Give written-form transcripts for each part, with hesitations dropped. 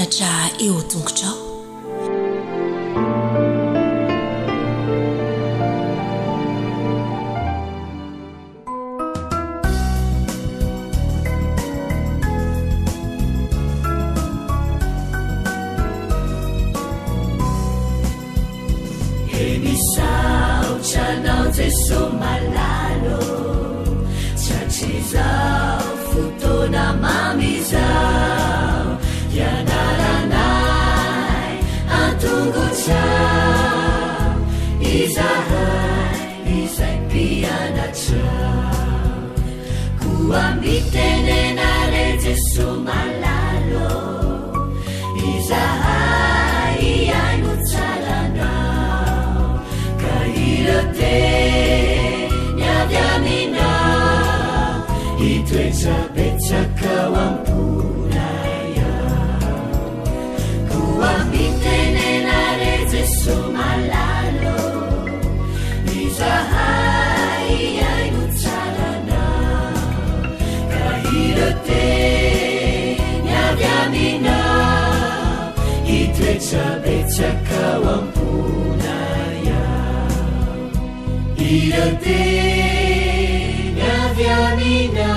mpianatra eo an-tongotrao. Misaotra anao Jeso malala ô, Tratry izao fotoana mamy izao, Hianaranay an-tongotrao, Izahay izay mpianatrao. Koa mitenena re Jeso malala ô, Izahay hihaino tsara anao, Ka ireo teny avy aminao, Hitoetra betsaka ao am-ponay ao. Koa mitenena re Jeso malala ô, Izahay hihaino tsara anao, Ka ireo teny avy aminao, Hitoetra betsaka ao am-ponay ao. Ireo teny avy aminao,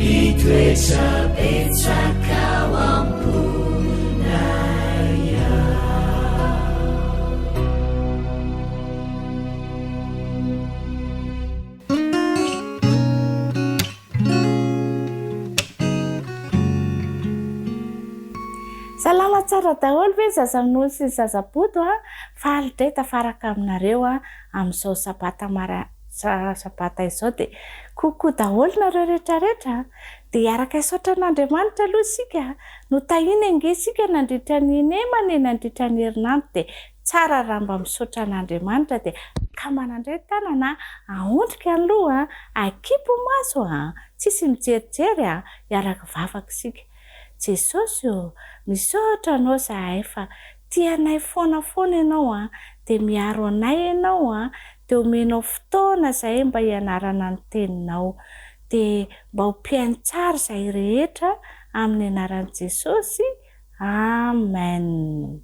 Hitoetra betsaka ao am-ponay ao. Salama tsara daholo ve ny zaza minono sy ny zaza bodo a! Faly indray tafaraka aminareo a amin'izao sabata mara sabata izao dia coucou daholo nareo rehetra rehetra a! Dia hiaraka hisaotra an'Andriamanitra aloha isika a! Notahiny ange isika nandritra ny henemana e nandritra ny herinandro dia Tsara raha mba misaotra an'Andriamanitra dia akambana indray ny tanana a, aondrika ny loha a, akipy ny maso a, tsisy mijerijery a, hiaraka hivavaka isika. Jesosy ô, misaotra Anao zahay fa tia anay foana foana Ianao a, dia miaro anay Ianao a, dia omenao fotoana zahay mba hianarana ny teninao. Dia mba ho mpihaino tsara izahay rehetra amin'ny anaran'i Jesosy, Amen.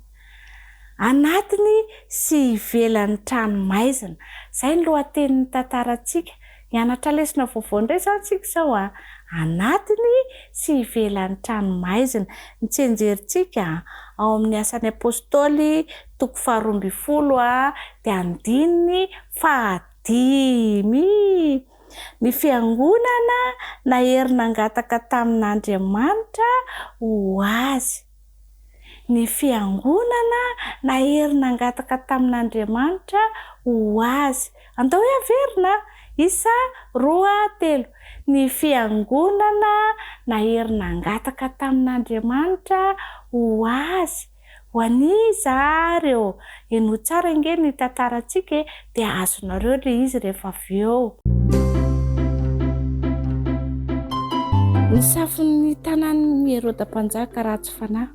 Anatiny sy ivelan'ny trano maizina. Izay ny lohatenin'ny tantarantsika. Hianatra lesona vaovao indray izany isika izao an. Anatiny sy ivelan'ny trano maizina. Ny tsianjerintsika ao amin'ny Asan'ny Apostoly toko faharoa ambinifolo dia andininy fahadimy. Ny Fiangonana nahery nangataka tamin'Andriamanitra ho azy. Ny Fiangonana nahery nangataka tamin'Andriamanitra ho azy. Andao hoe averina, isa, roa, telo. Ny Fiangonana nahery nangataka tamin'Andriamanitra ho azy. Ho an'iza ary ô? Henoy tsara ange ny tantarantsika e, dia azonareo ilay izy rehefa avy eo. Nisafo ny tanan'i Heroda Mpanjaka ratsy fanahy.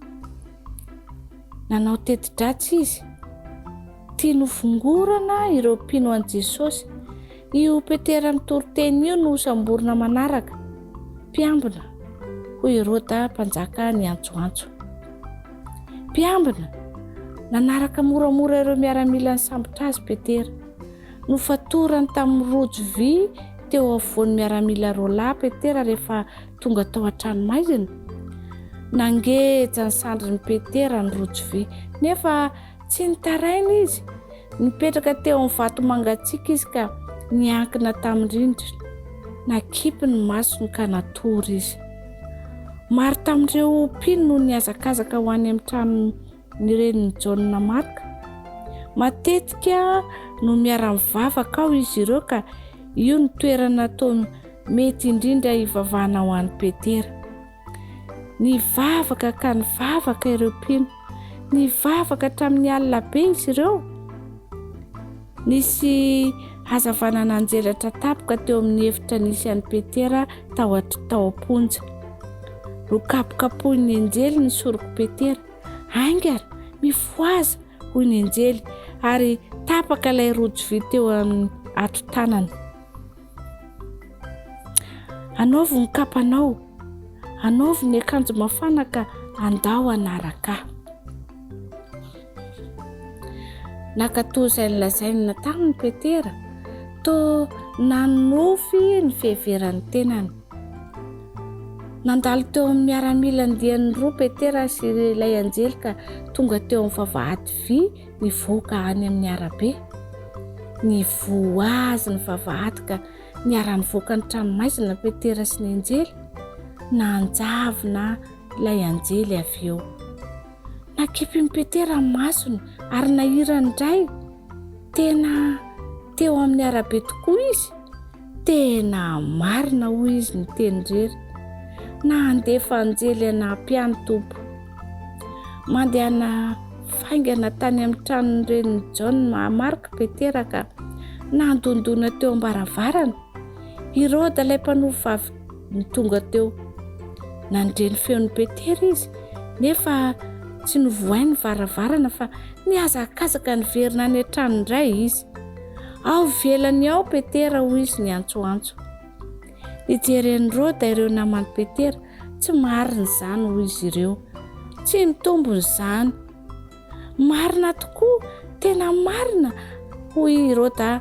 Nanao teti-dratsy izy. Tiany hofongorana ireo mpino an'i Jesosy. Io Petera mitory teny io no hosamborina manaraka. Mpiambina, hoy Heroda mpanjaka niantsoantso. Mpiambina! Nanaraka moramora ireo miaramila nisambotra azy Petera. Nofatorany tamin'ny rojo vy teo afovoan'ny miaramila roalahy Petera rehefa tonga tao an-tranomaizina. Nangeja ny sandrin'i Petera ny rojo vy, nefa tsy nitaraina izy. Nipetraka teo amin'ny vato mangatsiaka izy ka niankina tamin'ny rindrina. Nakipy ny masony ka natory izy. Maro tamin'ireo mpino no nihazakazaka ho any amin'ny tranon'ny renin'i Jaona Marka. Matetika no miara-mivavaka ao izy ireo ka io no toerana toa mety indrindra hivavahana ho an'i Petera. Nivavaka ka nivavaka ireo mpino. Nivavaka hatramin'ny alina be izy ireo. Nisy hazavana nanjelatra tampoka teo amin'ny efitra nisy an'i Petera tao tao am-ponja. Nokapokapohin'ny anjely ny sorok'i Petera. Haingana, mifohaza! hoy ny anjely, ary tapaka ilay rojo vy teo amin'ny hatotanany. Anaovy ny kapanao, anaovy ny akanjo mafana ka Andao hanaraka ahy. Nankatò izay nolazaina taminy Petera, toa nanonofy ny fiheveran'ny tenany. Nandalo teo amin'ny miaramila andiany roa Petera sy ilay anjely ka tonga teo amin'ny vavahady vy nivoaka any amin'ny arabe. Nivoha azy ny vavahady ka niara-nivoaka ny tranomaizina Petera sy ny anjely. Nanjavona ilay anjely avy eo. Nakipin'i Petera ny masony ary nahirany indray. Tena teo amin'ny arabe tokoa izy. Tena marina hoy izy niteny irery. Nandefa anjely hanampy ahy ny Tompo. Mandehana faingana tany amin'ny tranon'ny renin'i John Mark Petera ka nandondona teo am-baravarana. I Roda ilay mpanompovavy no tonga teo. Nandre ny feon'i Petera izy, nefa tsy novohainy ny varavarana fa nihazakazaka niverina any an-trano indray izy. Ao ivelany ao Petera, hoy izy niantsoantso. Nijery an'i Roda ireo naman'i Petera. Tsy marina izany, hoy izy ireo. Tsy mitombina izany. Marina tokoa, tena marina, hoy i Roda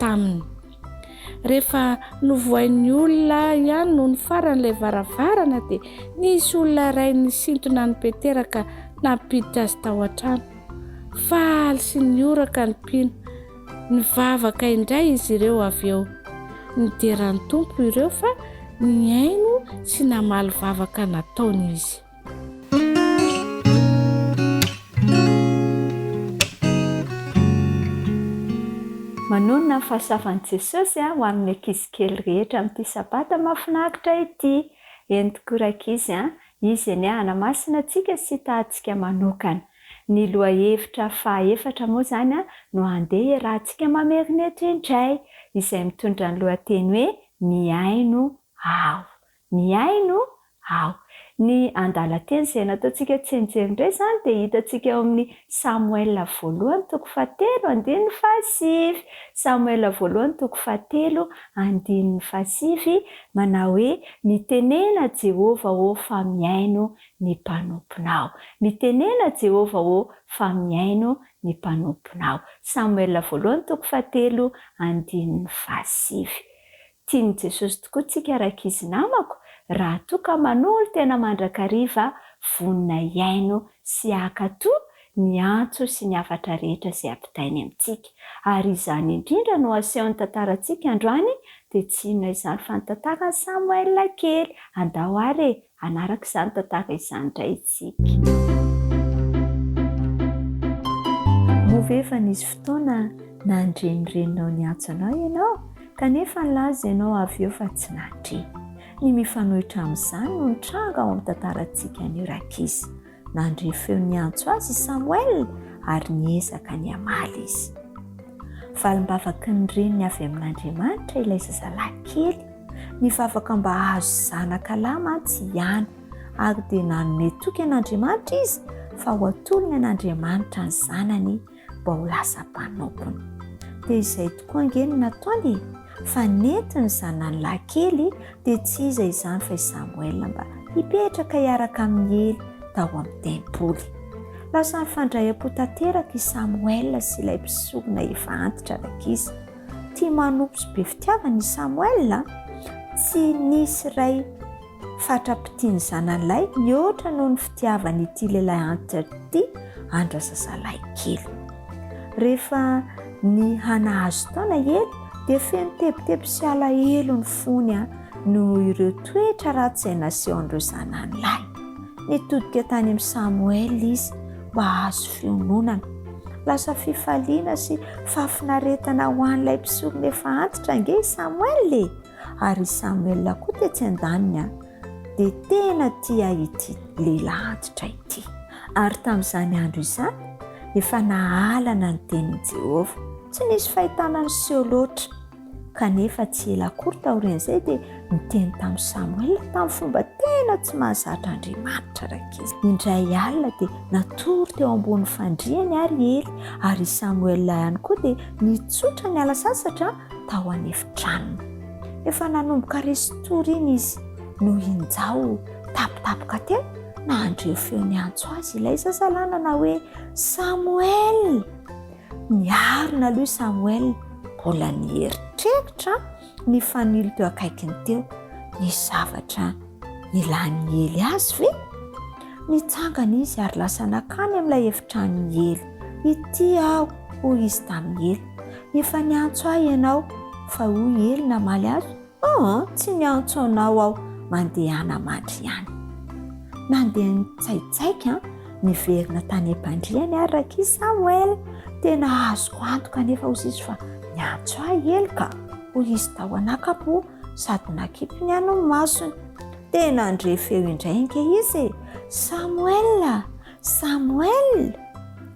taminy. Rehefa novohain'ny olona ihany nony farany ilay varavarana dia nisy olona iray nisintona an'i Petera ka nampiditra azy tao an-trano. Faly sy nihoraka ny mpino. Nivavaka indray izy ireo avy eo. Nidera ny Tompo ireo fa nihaino sy namaly vavaka nataony Izy. Manonona ny fahasoavan'i Jesosy ho amin'ny ankizy kely rehetra amin'ity Sabata mahafinaritra ity. Eny tokoa rankizy a! Izy anie hanamasina antsika sy hitahantsika manokana. Ny lohahevitra fahaefatra moa izany no handeha iarahantsika mamerina eto indray, izay mitondra ny lohateny hoe Mihaino aho. Mihaino aho. Ny andalan-teny izay nataontsika tsianjery indray izany dia hitantsika ao amin'ny Samoela voalohany toko fahatelo andininy fahasivy. Samoela voalohany toko fahatelo andininy fahasivy manao hoe, Mitenena Jehovah ô fa mihaino ny mpanomponao. Mitenena Jehovah ô fa mihaino ny mpanomponao. Samoela voalohany toko fahatelo andininy fahasivy. Tian'i Jesosy tokoa tsika rankizy namako raha toa ka manolo-tena mandrakariva vonona hihaino sy hankatò ny antso sy ny hafatra rehetra izay ampitainy amintsika. Ary izany indrindra no asehon'ny tantarantsika androany dia tsy inona izany fa ny tantaran'i Samoela kely. Andao ary e! Hanaraka izany tantara izany indray isika. Moa ve efa nisy fotoana nandre ny reninao niantso anao ianao, kanefa nilaza ianao avy eo fa tsy nandre? Ny mifanohitra amin'izany no nitranga ao amin'ny tantarantsika anio rankizy. Nandre feo niantso azy i Samoela ary niezaka ny hamaly izy. Valim-bavaky ny reniny avy amin'Andriamanitra ilay zazalahy kely. Nivavaka mba hahazo zanaka lahy mantsy i Ana, ary dia nanome toky an'Andriamanitra izy fa ho atolony an'Andriamanitra ny zanany mba ho lasa mpanompony. Dia izay tokoa ange no nataony e! Fa nentiny ny zanany lahy kely, dia tsy iza izany fa i Samoela mba hipetraka hiaraka amin'i Ely tao amin'ny tempoly. Lasa nifandray am-po tanteraka i Samoela sy ilay mpisorona efa antitra rankizy. Tia manompo sy be fitiavana i Samoela. Tsy nisy ray fatra-pitia ny zanany lahy mihoatra noho ny fitiavany ity lehilahy antitra ity an-drazazalahy kely. Rehefa nihanahazo taona i Ely dia feno tebiteby sy alahelo ny fony noho ireo toetra ratsy izay nasehon'ireo zanany lahy. Nitodika tany amin'i Samoela izy mba hahazo fiononana. Lasa fifaliana sy fahafinaretana ho an'ilay mpisorona efa antitra ange i Samoela e! Ary i Samoela koa tetsy an-daniny dia tena tia ity lehilahy antitra ity. Ary tamin'izany andro izany, efa nahalana ny tenin'i Jehovah. Tsy nisy fahitana niseho loatra. Kanefa tsy ela akory taorian'izay dia niteny tamin'i Samoela tamin'ny fomba tena tsy mahazatra Andriamanitra rankizy. Indray alina dia natory teo ambony fandriany ary i Ely, ary i Samoela ihany koa dia nitsotra niala sasatra tao an'efitranony. Efa nanomboka resy tory iny izy no injao tampotampoka teo. Nandre feo niantso azy ilay zazalahy nanao hoe, Samoela! Niarina aloha i Samoela, mbola nieritreritra nifanilo teo akaikiny teo. Nisy zavatra nilan'i Ely azy ve? Nitsangana izy ary lasa nankany amin'ilay efitranon'i Ely. Ity aho, hoy izy tamin'i Ely. Efa niantso ahy ianao. Fa hoy Ely namaly azy, Aa, tsy niantso anao aho, mandehana mandry ihany. Nandeha nitsaitsaika niverina tany am-pandriany ary rankizy Samoela. Tena azoko antoka anefa hoy izy fa niantso ahy Ely ka, hoy izy tao anakam-po sady nakipy ny ano-masony. Dia nandre feo indray ange izy e! Samoela! Samoela!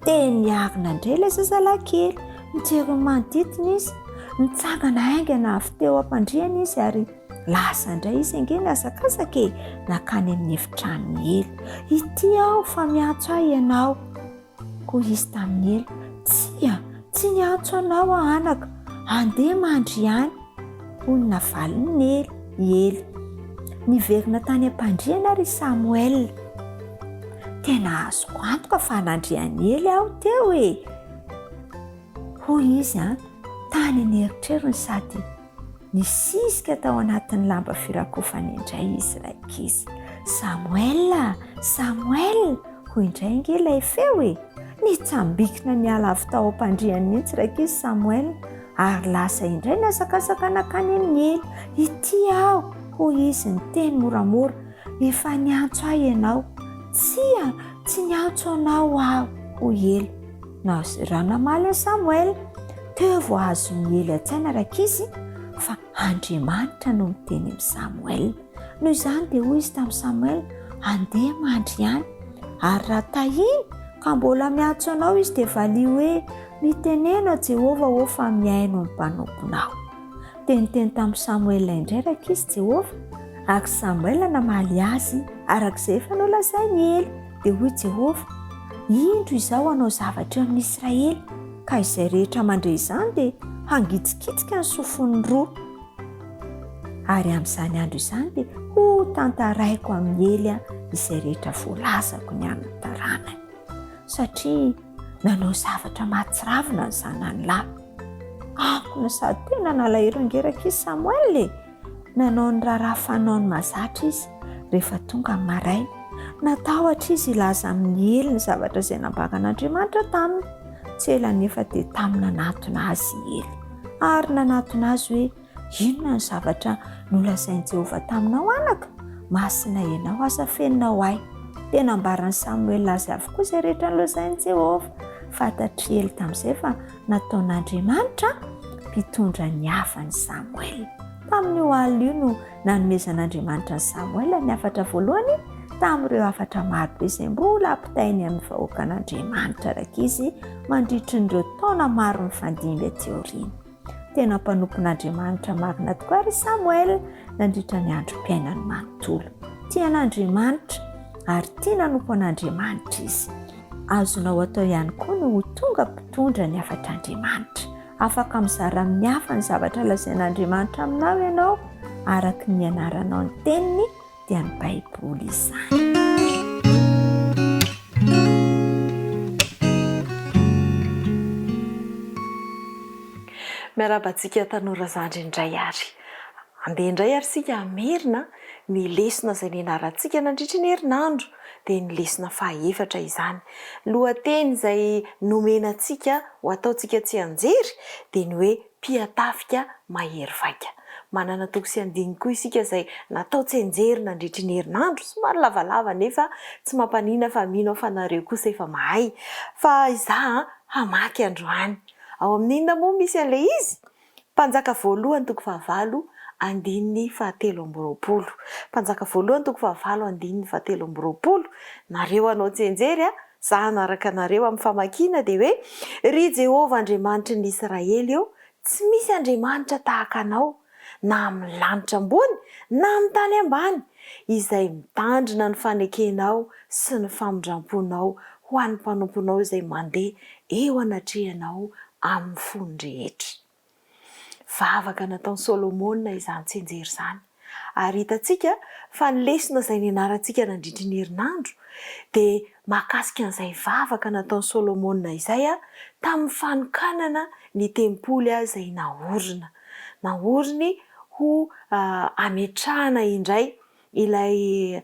Dia niarina indray ilay zazalahy kely. Nijery ny manodidina izy. Nitsangana haingana avy teo am-pandriana izy ary lasa indray izy ange nihazakazaka e! Nankany amin'ny efitranon'i Ely. Ity aho fa miantso ahy ianao. Hoy izy tamin'i Ely, Tsia, tsy niantso anao aho anaka, andeha mandry ihany. Hoy ny navalin'i Ely, i Ely. Niverina tany am-pandriana ary i Samoela. Tena azoko antoka fa nandre an'i Ely aho teo e! Hoy izy tany an'eritreriny sady nisisika tao anatin'ny lamba firakofany indray izy rankizy. Samuel a! Samuel! Hoy indray ange ilay feo e! Nitsambikina niala avy tao am-pandriany mihitsy rankizy Samuel ary lasa indray nihazakazaka nankany amin'i Ely. Ity aho! Hoy izy niteny moramora. Efa niantso ahy ianao. Tsia, tsy niantso anao aho, hoy Ely. Raha namaly an'i Samoela, teo vao azon'i Ely an-tsaina rankizy fa Andriamanitra no miteny amin'i Samoela. Noho izany dia hoy izy tamin'i Samoela, Andeha mandry ihany, ary raha tahiny ka mbola miantso anao izy dia valio hoe, Mitenena Jehovah ô fa mihaino ny mpanomponao. Dia niteny tamin'i Samoela indray rankizy Jehovah, ary Samoela namaly azy araka izay efa nolazain'i Ely. Dia hoy Jehovah, Indro izaho hanao zavatra eo amin'ny Israely, ka izay rehetra mandre izany dia hangitsikitsika ny sofiny roa. Ary amin'izany andro izany dia hotantaraiko amin'i Ely izay rehetra voalazako ny amin'ny taranany, satria nanao zavatra mahatsiravina ny zanany lahy. Ankona sady tena nalahelo ange rankizy Samoela e! Nanao ny raharaha fanaony mahazatra izy rehefa tonga ny maraina. Natahotra izy hilaza amin'i Ely ny zavatra izay nambaran'Andriamanitra taminy. Tsy ela anefa dia tamy nanatona azy i Ely, ary nanatona azy hoe, Inona ny zavatra nolazain'i Jehovah taminao, anaka? Masina ianao, aza afeninao ahy. Dia nambaran'i Samoela azy avokoa izay rehetra nolazain'i Jehovah. Fantatr'i Ely tamin'izay fa Nataon'Andriamanitra mpitondra ny hafan'i Samoela. Tamin'io alina io no nanomezan'Andriamanitra an'i Samoela ny hafatra voalohany tamin'ireo hafatra marobe izay mbola ampitainy amin'ny vahoakan'Andriamanitra rankizy mandritry ny ireo taona maro nifandimby aty aoriana. Tena mpanompon'Andriamanitra marina tokoa àry i Samoela nandritra ny androm-piainany manontolo. Tia an'Andriamanitra ary tia nanompo an'Andriamanitra izy. Azonao atao ihany koa ny ho tonga mpitondra ny hafatr'Andriamanitra. Afaka mizara amin'ny hafa ny zavatra lazain'Andriamanitra aminao ianao, araka ny ianaranao ny Teniny, dia ny Baiboly izany. Miarahaba antsika tanora zandry indray ary. Andeha indray ary isika hamerina ny lesona izay nianarantsika nandritry ny herinandro, dia ny lesona fahaefatra izany. Lohateny izay nomena antsika ho ataontsika tsianjery dia ny hoe Mpiatafika mahery vaika. Manana toko sy andininy koa isika izay natao tsianjery nandritry ny herinandro, somary lavalava nefa tsy mampanina fa mino aho fa nareo kosa efa mahay. Fa izaho hamaky androany. Ao amin'ny inona moa misy an'ilay izy? Mpanjaka voalohany toko fahavalo andininy fahatelo amby roapolo. Mpanjaka voalohany toko fahavalo andininy fahatelo amby roapolo. Nareo hanao tsianjery a, za hanaraka anareo amin'ny famakiana dia hoe, Ry Jehovah Andriamanitry ny Israely ô, tsy misy Andriamanitra tahaka Anao, na amin'ny lanitra ambony na amin'ny tany ambany, izay mitandrina ny fanekenao sy ny famindram-ponao ho an'ny mpanomponao izay mandeha eo anatrehanao amin'ny fony rehetra. Vavaka nataon'i Solomona izany tsianjery izany. Ary hitantsika fa ny lesona izay nianarantsika nandritry ny herinandro dia mahakasika an'izay vavaka nataon'i Solomona izay tamin'ny fanokanana ny tempoly izay naorina. Naoriny ho hametrahana indray ilay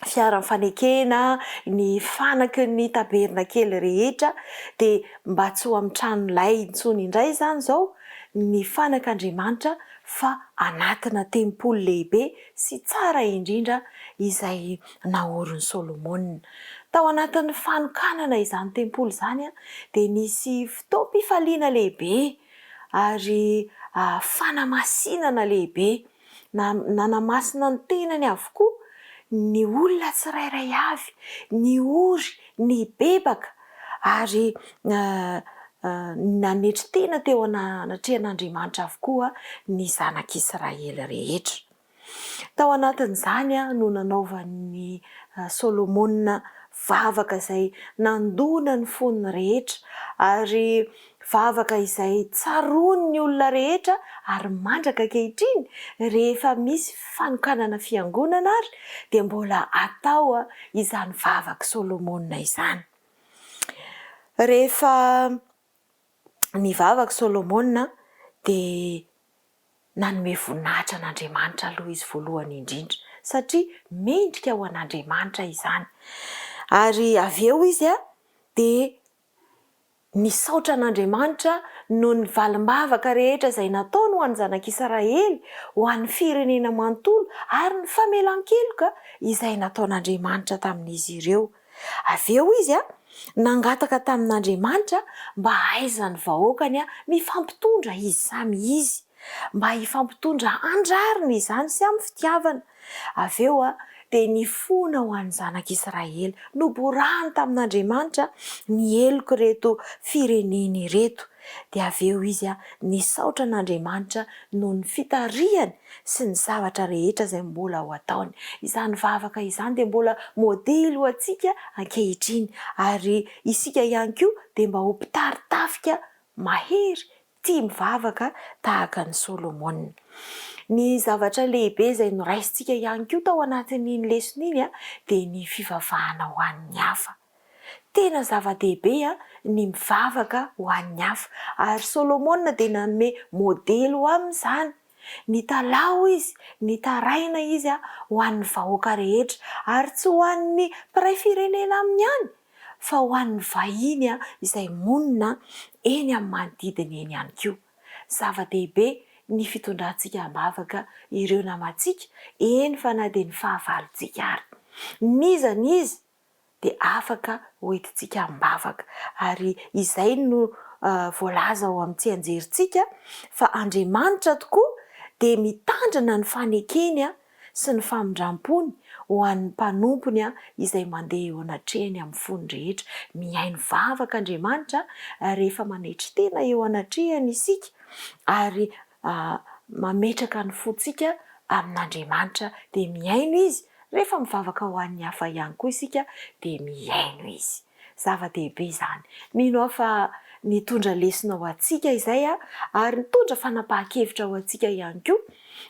fiaran'ny fanekena, ny fanaky ny tabernakely rehetra, dia mba tsy ho amin'ny tranolay intsony indray izany izao ny fanak'Andriamanitra fa anatina tempoly lehibe sy tsara indrindra izay naorin'i Solomona. Tao anatin'ny fanokanana izany tempoly izany dia nisy fotoam-pifaliana lehibe ary fanamasinana lehibe. Nanamasina ny tenany avokoa ny olona tsirairay avy, ny ory, nibebaka ary nanetry tena teo anatrehan'Andriamanitra avokoa ny zanak'Israely rehetra. Tao anatin'izany no nanaovan'i Solomona vavaka izay nandona ny fon'ny rehetra, ary vavaka izay tsaroan'ny olona rehetra ary mandraka ankehitriny rehefa misy fanokanana fiangonana ary dia mbola atao izany vavak'i Solomona izany. Rehefa nivavaka Solomona dia nanome voninahitra an'Andriamanitra aloha izy voalohany indrindra satria mendrika ho an'Andriamanitra izany. Ary avy eo izy dia Nisaotra an'Andriamanitra noho ny valim-bavaka rehetra izay nataony ho an'ny zanak'Israely, ho an'ny firenena manontolo, ary ny famelan-keloka izay nataon'Andriamanitra tamin'izy ireo. Avy eo izy nangataka tamin'Andriamanitra mba hahaizan'ny vahoakany mifampitondra izy samy izy, mba hifampitondra an-drariny izany sy amin'ny fitiavana. Avy eo dia nifona ho an'ny zanak'Israely. Noborahany tamin'Andriamanitra ny helok'ireto firenena ireto. Dia avy eo izy nisaotra an'Andriamanitra noho ny fitarihany sy ny zavatra rehetra izay mbola ho ataony. Izany vavaka izany dia mbola modely ho antsika ankehitriny. Ary isika ihany koa dia mba ho mpitari-tafika mahery tia mivavaka tahaka an'i Solomona. Ny zavatra lehibe izay noraisintsika ihany koa tao anatin'iny lesona iny dia ny fivavahana ho an'ny hafa. Tena zava-dehibe ny mivavaka ho an'ny hafa, ary Solomona dia nanome modely ho amin'izany. Nitalaho izy, nitaraina izy ho an'ny vahoaka rehetra, ary tsy ho an'ny mpiray firenena aminy ihany, fa ho an'ny vahiny izay monina eny amin'ny manodidina eny ihany koa. Zava-dehibe ny fitondrantsika am-bavaka ireo namantsika, eny fa na dia ny fahavalontsika ary. N'iza n'iza dia afaka hoentintsika am-bavaka. Ary izay no voalaza ao amin'ny tsianjerintsika fa Andriamanitra tokoa dia mitandrina ny fanekeny sy ny famindram-pony ho an'ny mpanompony izay mandeha eo anatrehany amin'ny fony rehetra. Mihaino vavaka Andriamanitra rehefa manetry tena eo anatrehany isika ary mametraka ny fontsika amin'Andriamanitra dia mihaino Izy. Rehefa mivavaka ho an'ny hafa ihany koa isika dia mihaino Izy. Zava-dehibe izany. Mino aho fa nitondra lesona ho antsika izay ary nitondra fanapahan-kevitra ho antsika ihany koa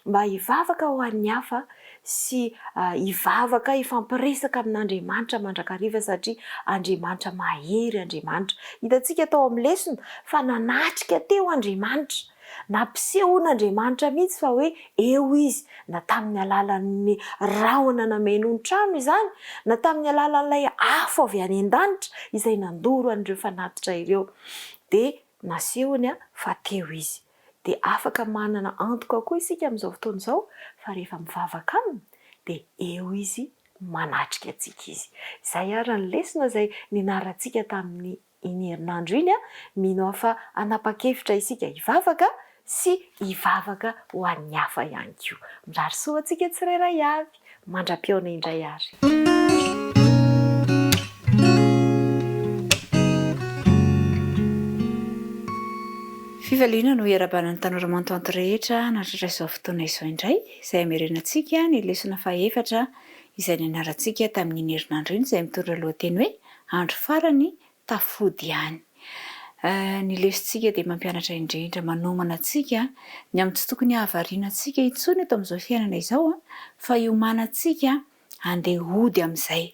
mba hivavaka ho an'ny hafa sy hivavaka hifampiresaka amin'Andriamanitra mandrakariva satria Andriamanitra mahery Andriamanitra. Hitantsika tao amin'ny lesona fa nanatrika teo Andriamanitra. Nampisehoan'Andriamanitra mihitsy fa hoe eo Izy, na tamin'ny alalan'ny rahona nameno ny trano izany, na tamin'ny alalan'ilay afo avy any an-danitra izay nandoro an'ireo fanatitra ireo. Dia nasehony fa teo Izy. Dia afaka manana antoka koa isika amin'izao fotoana izao fa rehefa mivavaka Aminy dia eo Izy manatrika antsika Izy. Izay ary ny lesona izay nianarantsika tamin'ny iny herinandro iny, mino aho fa hanapa-kevitra isika hivavaka sy hivavaka ho an'ny hafa ihany koa. Mirary soa antsika tsirairay avy. Mandra-pihaona indray ary. Fifaliana no iarahabana ny tanora mantanty rehetra nahatratra izao fotoana izao indray, izay hamerenantsika ny lesona fahefatra izay nianarantsika tamin'iny herinandro iny izay mitondra lohateny hoe Andro farany tafody ihany. Ny lesontsika dia mampianatra indrindra, manomana antsika ny amin'ny tsy tokony hahavariana antsika intsony eto amin'izao fiainana izao fa hiomanantsika handeha hody amin'izay.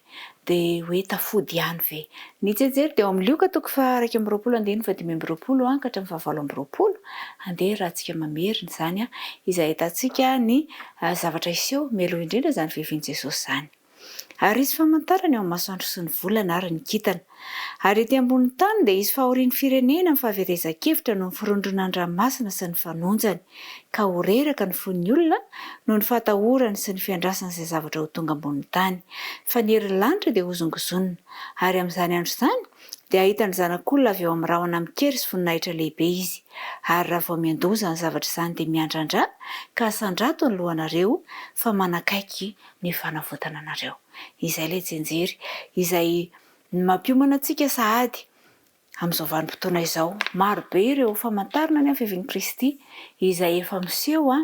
Dia hoe tafody ihany ve? Ny tsianjery dia ao amin'ny Lioka toko faha 21 andininy faha 25 ka hatramin'ny faha 28. Andeha rahantsika mamerina izany izay ahitantsika ny zavatra hiseho mialoha indrindra izany fiavian'i Jesosy izany. Ary hisy famantarana eo amin'ny masoandro sy ny volana ary ny kintana. Ary ety ambonin'ny tany dia hisy fahorian'ny firenena amin'ny fahaverezan-kevitra noho ny firondronan-dranomasina sy ny fanonjany, ka ho reraka ny fon'ny olona noho ny fahatahorany sy ny fiandrasany izay zavatra ho tonga ambonin'ny tany. Fa ny herin'ny lanitra dia hozongozonina. Ary amin'izany andro izany dia hahita ny Zanak'olona avy eo amin'ny rahona amin-kery sy voninahitra lehibe izy. Ary raha vao miandoha izany zavatra izany dia miandrandrà ka asandrato ny lohanareo, fa manakaiky ny fanavotana anareo. Izay ilay tsianjery izay mampiomana antsika sahady amin'izao vanim-potoana izao. Maro be ireo famantarana ny amin'ny fiavian'i Kristy izay efa miseho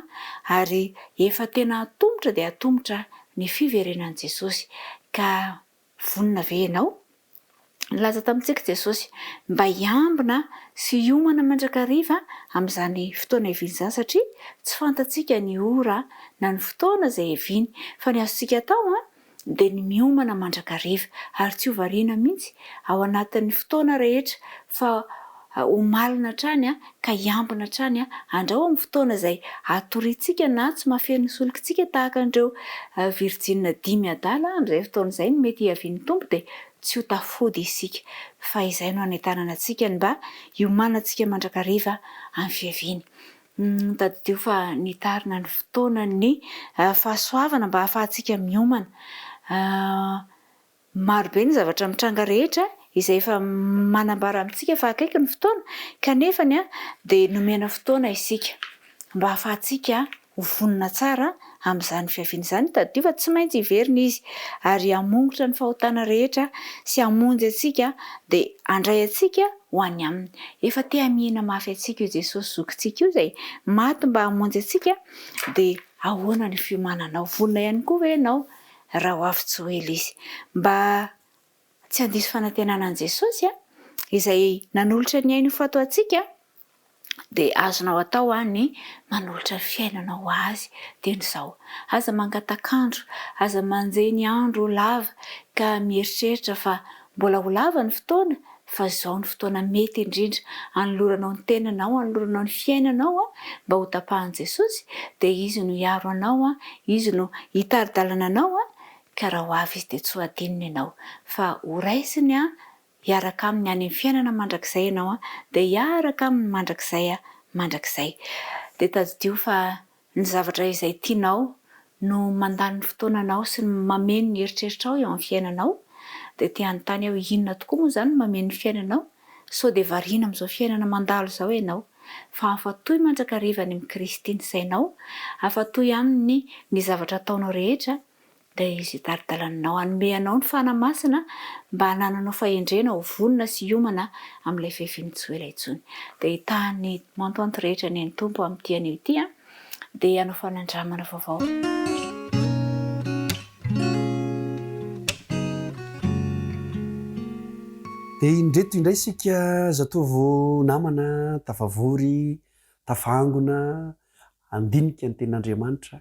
ary efa tena atomotra dia atomotra ny fiverenan'i Jesosy. Ka Vonona ve ianao? Nilaza tamintsika Jesosy mba hiambina sy hiomana mandrakariva amin'izany fotoana hiaviany izany satria tsy fantatsika ny ora na ny fotoana izay hiaviany fa ny azontsika atao dia ny miomana mandrakariva ary tsy ho variana mihitsy ao anatin'ny fotoana rehetra fa ho malina hatrany ka hiambina hatrany andrao amin'ny fotoana izay hatoriantsika na tsy mahafeno ny solikintsika tahaka an'ireo virijina dimy adala amin'izay fotoana izay no mety hiavian'ny Tompo dia tsy ho tafody isika fa izay no hanentanana antsika ny mba hiomanantsika mandrakariva amin'ny fiaviany. Tadidio fa nitarina ny fotoanan'ny fahasoavana mba hahafahantsika miomana. Maro be ny zavatra mitranga rehetra izay efa manambara amintsika fa akaiky ny fotoana, kanefa dia nomena fotoana isika mba hahafahantsika ho vonona tsara amin'izany fiaviana izany. Tadidio fa tsy maintsy hiverina Izy ary hamongotra ny fahotana rehetra sy hamonjy antsika dia handray antsika ho any Aminy. Efa te hamihina mafy antsika io Jesosy zokintsika io izay maty mba hamonjy antsika dia ahoana ny fiomananao? Vonona ihany koa ve ianao raha ho avy tsy ho ela izy. Mba tsy handiso fanantenana an'i Jesosy, izay nanolotra ny ainy ho faty ho antsika, dia azonao atao ny manolotra ny fiainanao ho Azy dieny izao. Aza mangatak'andro, aza manjehy ny andro ho lava ka mieritreritra fa mbola ho lava ny fotoana fa izao no fotoana mety indrindra hanoloranao ny tenanao, hanoloranao ny fiainanao mba ho tapahan'i Jesosy, dia Izy no hiaro anao, Izy no hitari-dalana anao, ka raha ho avy Izy dia tsy ho hadinony ianao, fa ho raisiny hiaraka Aminy any amin'ny fiainana mandrakizay ianao, dia hiaraka Aminy mandrakizay mandrakizay. Dia tadidio fa Ny zavatra izay tianao no mandany ny fotoananao sy ny mameno ny eritreritrao eo amin'ny fiainanao, dia te hanontany aho inona tokoa moa izany no mameno ny fiainanao? Sao dia variana amin'izao fiainana mandalo izao ianao? Fa afatoy mandrakariva any amin'i Kristy ny sainao, afatoy Aminy ny zavatra ataonao rehetra, Dia Izy hitari-dalana anao, hanome anao ny Fanahy Masina mba hanananao fahendrena ho vonona sy hiomana amin'ilay fiaviany tsy ho ela intsony. Dia hitahan'ny mantoanto rehetra anie ny Tompo amin'ity anio ity an! Dia hanao fanandramana vaovao. Dia indreto indray isika zatovo namana tafavory, tafangona, handinika ny tenin'Andriamanitra.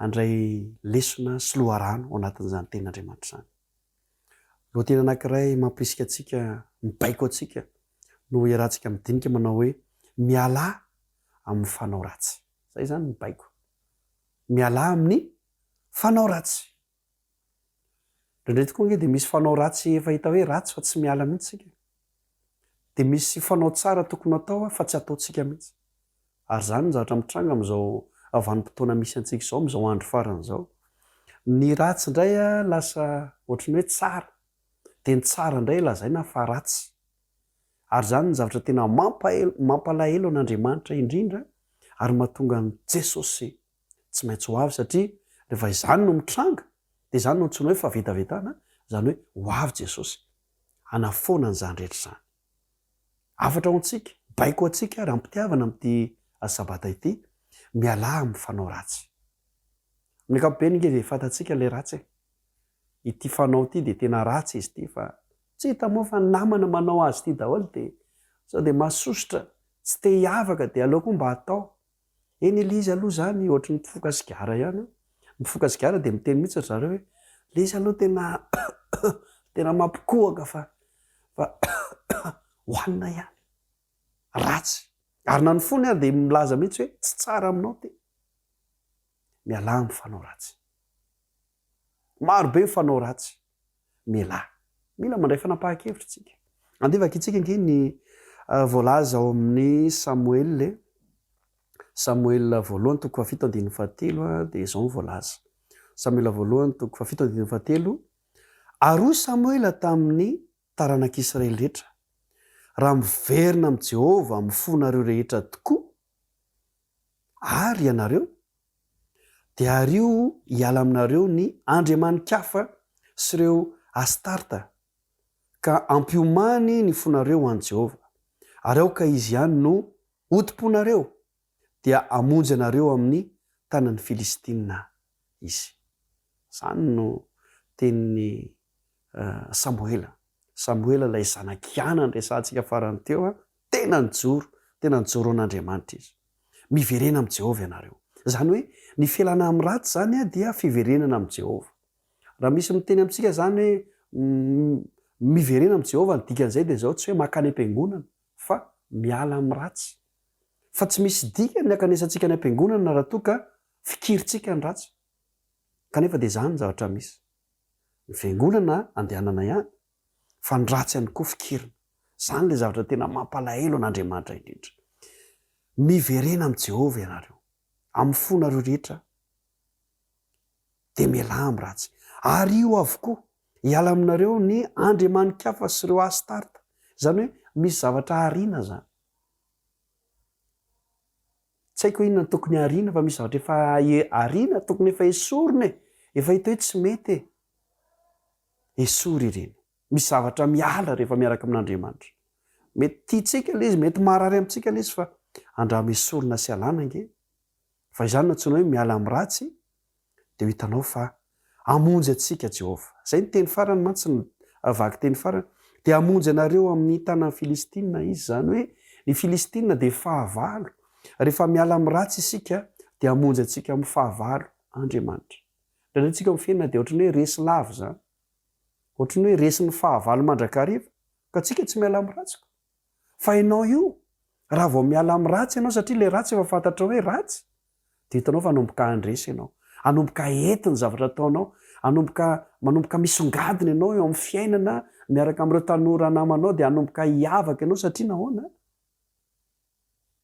handray lesona sy loharano ao anatin'izany Tenin'Andriamanitra izany. Lohateny anankiray mampirisika antsika, mibaiko antsika no iarahantsika midinika manao hoe mialà amin'ny fanao ratsy. Izay izany ny baiko. Mialà amin'ny fanao ratsy. Indraindray tokoa ange dia misy fanao ratsy efa hita hoe ratsy fa tsy miala mihitsy isika. Dia misy fanao tsara tokony hatao fa tsy ataontsika mihitsy. Ary izany no zavatra mitranga amin'izao vanim-potoana misy antsika izao, amin'izao andro farany izao. Ny ratsy indray lasa ohatry ny hoe tsara, dia ny tsara indray lazaina fa ratsy. Ary izany no zavatra tena mampalahelo an'Andriamanitra indrindra ary mahatonga an'i Jesosy tsy maintsy ho avy satria rehefa izany no mitranga dia izany no antsoina hoe fahavetavetana, izany hoe ho avy Jesosy hanafoana an'izany rehetra izany. Hafatra ho antsika, baiko ho antsika ary am-pitiavana amin'ity Sabata ity, mialà amin'ny fanao ratsy. Amin'ny ankapobeny ange dia fantatsika ilay ratsy e. Ity fanao ity dia tena ratsy izy ity fa tsy hita moa fa ny namana manao azy ity daholo dia. Sao dia mahasosotra, tsy te hiavaka dia aleo koa mba atao. Eny ilay izy aloha izany ohatry ny mpifoka sigara ihany an. Ny mpifoka sigara dia miteny mihitsy ry zareo hoe ilay izy aloha tena tena mampikohaka fa fa hohanina ihany. Ratsy. Ary na ny fony ary dia milaza mihitsy hoe tsy tsara aminao ity. Mialà amin'ny fanao ratsy. Maro be ny fanao ratsy. Mialà. Mila mandray fanapahan-kevitra isika. Andeha vakintsika ange ny voalaza ao amin'ny Samoela e. Samoela voalohany toko fahafito andininy fahatelo dia izao ny voalaza. Samoela voalohany toko fahafito andininy fahatelo, Ary hoy Samoela tamin'ny taranak'Israely rehetra, Raha miverina amin'i Jehovah amin'ny fonareo rehetra tokoa àry ianareo, dia ario hiala aminareo ny andriamani-kafa sy ireo Astarta, ka ampiomany ny fonareo ho an'i Jehovah, ary aoka izy ihany no hotompoinareo, dia hamonjy anareo amin'ny tanan'ny Filistina izy. Izany no tenin'i Samoela. Samoela ilay zanak'i Hana niresahantsika farany teo, tena nijoro, tena nijoro ho an'Andriamanitra izy. Miverena amin'i Jehovah ianareo. Izany hoe ny fialana amin'ny ratsy izany dia fiverenana amin'i Jehovah. Raha misy miteny amintsika izany hoe miverena amin'i Jehovah, ny dikan'izay dia izao, tsy hoe mankany am-piangonana fa miala amin'ny ratsy. Fa tsy misy dikany ny hankanesantsika any am-piangonana raha toa ka fikirintsika ny ratsy. Kanefa dia izany ny zavatra misy. Ny fiangonana andehanana ihany fa ny ratsy ihany koa fikirina. Izany ilay zavatra tena mampalahelo an'Andriamanitra indrindra. Miverena amin'i Jehovah ianareo, amin'ny fonareo rehetra, dia mialà amin'ny ratsy. Ary io avokoa, hiala aminareo ny andriamani-kafa sy ireo Astarta. Izany hoe misy zavatra ariana izany. Tsy haiko hoe inona no tokony hariana fa misy zavatra efa ariana, tokony efa esorina e! Efa hita hoe tsy mety e! Esory ireny. Misy zavatra miala rehefa miaraka amin'Andriamanitra. Mety tiantsika ilay izy, mety maharary amintsika ilay izy fa andramo esorina sy alana ange. Fa izany no antsoina hoe miala amin'ny ratsy dia ho hitanao fa hamonjy antsika Jehovah. Izay ny teny farany mantsy, ny vakiteny farany. Dia hamonjy anareo amin'ny tanan'ny Filistina izy. Izany hoe ny Filistina dia fahavalo. Rehefa miala amin'ny ratsy isika dia hamonjy antsika amin'ny fahavalo Andriamanitra. Indraindray isika amin'ny fiainana dia ohatran'ny hoe resy lava izany. Ohatran'ny hoe resin'ny fahavalo mandrakariva. Ka tsika tsy miala amin'ny ratsy ko. Fa ianao io, raha vao miala amin'ny ratsy ianao satria ilay ratsy efa fantatrao hoe ratsy, dia hitanao fa hanomboka handresy ianao. Hanomboka hety ny zavatra ataonao. Hanomboka, manomboka misongadina ianao eo amin'ny fiainana miaraka amin'ireo tanora namanao dia hanomboka hiavaka ianao satria nahoana?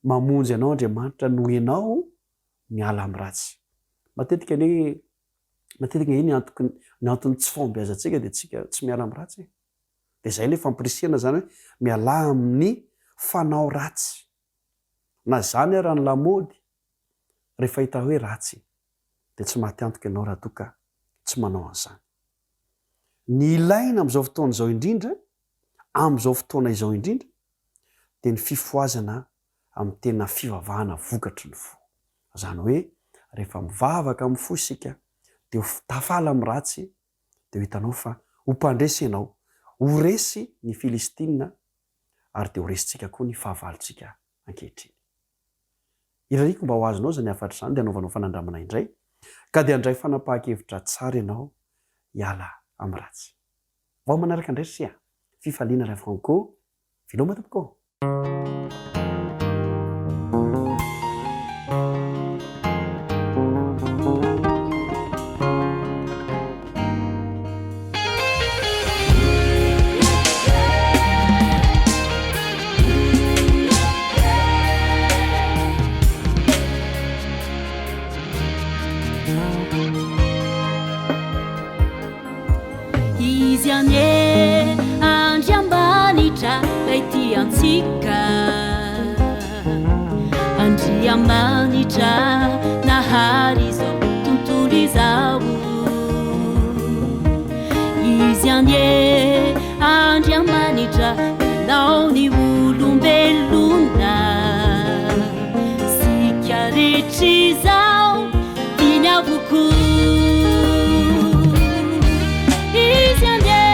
Mamonjy anao Andriamanitra noho ianao miala amin'ny ratsy. Matetika anie, matetika anie ny antoky, ny anton'ny tsy fahombiazantsika dia tsika tsy miala amin'ny ratsy e. Dia izay ilay fampirisihana izany hoe mialà amin'ny fanao ratsy. Na izany ara ny lamaody, rehefa hita hoe ratsy dia tsy maty antoka ianao raha toa ka tsy manao an'izany. Ny ilaina amin'izao fotoana izao indrindra, amin'izao fotoana izao indrindra, dia ny fifohazana amin'ny tena fivavahana vokatry ny fo. Izany hoe rehefa mivavaka amin'ny fo isika dia ho tafala amin'ny ratsy dia ho hitanao fa ho mpandresy ianao, ho resy ny Filistina ary dia ho resintsika koa ny fahavalontsika ankehitriny. Irariako mba ho azonao izany hafatra izany dia hanaovanao fanandramana indray ka dia handray fanapahan-kevitra tsara ianao hiala amin'ny ratsy. Vao manaraka indray ry se a! Fifaliana Ray Franco, veloma tompoko ô! Izy anie Andriamanitra lay tia antsika Andriamanitra nahary izao tontolo izao Izy anie Andriamanitra nanao ny olombelona Sika rehetra izao tiany avokoa Izy anie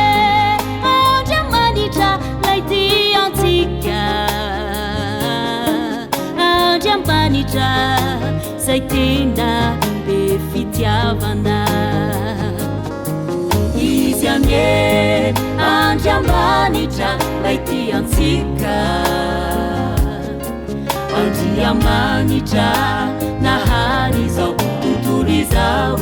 Andriamanitra lay tia antsika. Andriamanitra zay tena be fitiavana. Izy anie Andriamanitra lay tia antsika. Andriamanitra nahary izao tontolo izao.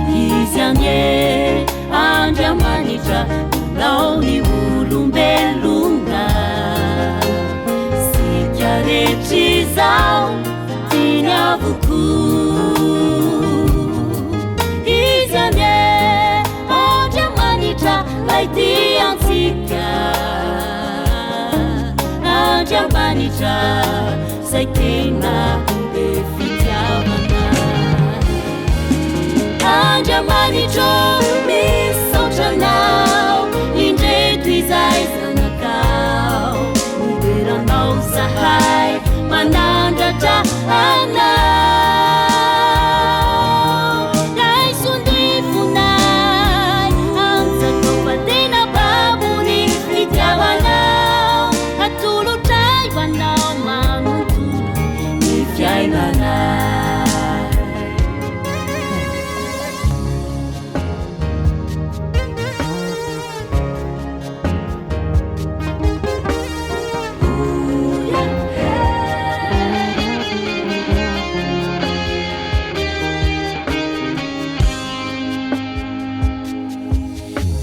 Izy anie Andriamanitra nanao ny olombelona. Isika rehetra izao tiany avokoa. Izy anie Andriamanitra lay tia antsika. Andriamanitra zay tena be fitiavana. Andriamanitra misaotra anao indreto izahay zanakao midera anao zahay manandratra anao raiso ny fonay anjakao fa tena babo ny fitiavanao atolotray ho anao manontolo ny fiainanay.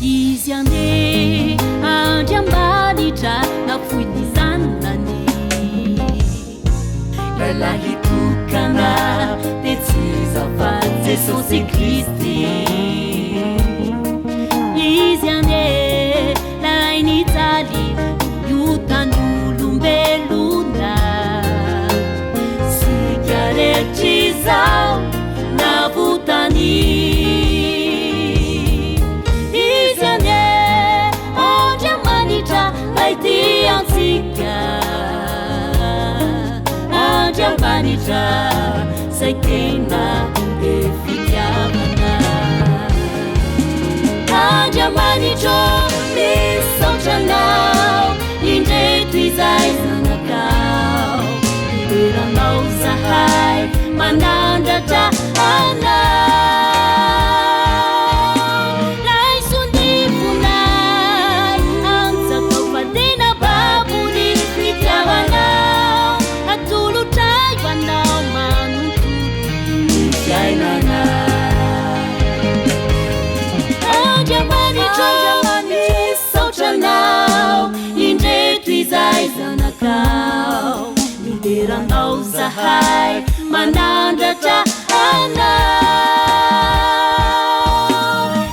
Izy anie Andriamanitra nafoy ny zanany. Ilay lahitokana dia tsy iza fa Jesosy Kristy. Izy anie lay nijaly ny otan'ny olombelona. Isika rehetra izao navotany. Izy anie Andriamanitra lay tia antsika. Andriamanitra zay tena be fitiavana. Andriamanitra misaotra anao indreto izahay zanakao midera anao zahay manandratra anao raiso ny fonay anjakao fa tena babo ny fitiavanao atolotray ho anao manontolo ny fiainanay Andriamanitra misaotra anao indreto izahay zanakao midera anao zahay manandratra anao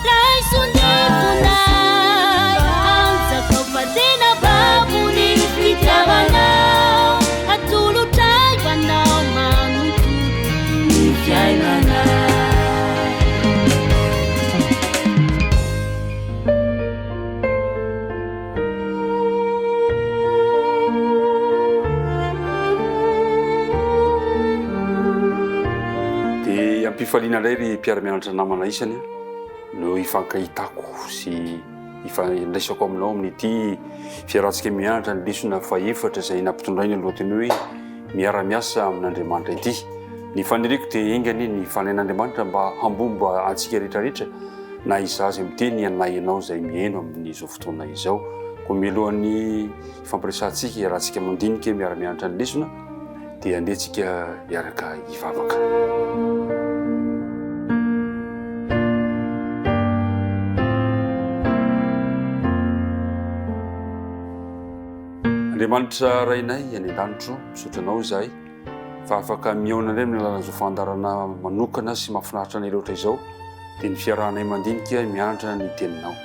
raiso ny fonay anjakao fa tena babo ny fitiavanao atolotray ho anao manontolo ny fiainanay. Dia am-pifaliana indray ry mpiara-mianatra namana isany no hifankahitako sy hifandraisako aminao amin'ity fiarahantsika mianatra ny lesona fahefatra izay nampitondraina ny lohateny hoe miara-miasa amin'Andriamanitra ity. Ny faniriako dia enga anie ny fanahin'Andriamanitra mba hambomba antsika rehetrarehetra na izaho izay miteny na ianao izay mihaino amin'izao fotoana izao. Koa mialohan'ny hifampiresahantsika, hiarahantsika mandinika, miara-mianatra ny lesona, dia andeha tsika hiaraka hivavaka. Andriamanitra Rainay any an-danitro, misaotra Anao izahay fa afaka mihaona indray amin'ny alalan'izao fandaharana manokana sy mahafinaritra anay loatra izao, dia ny fiarahanay mandinika mianatra ny Teninao.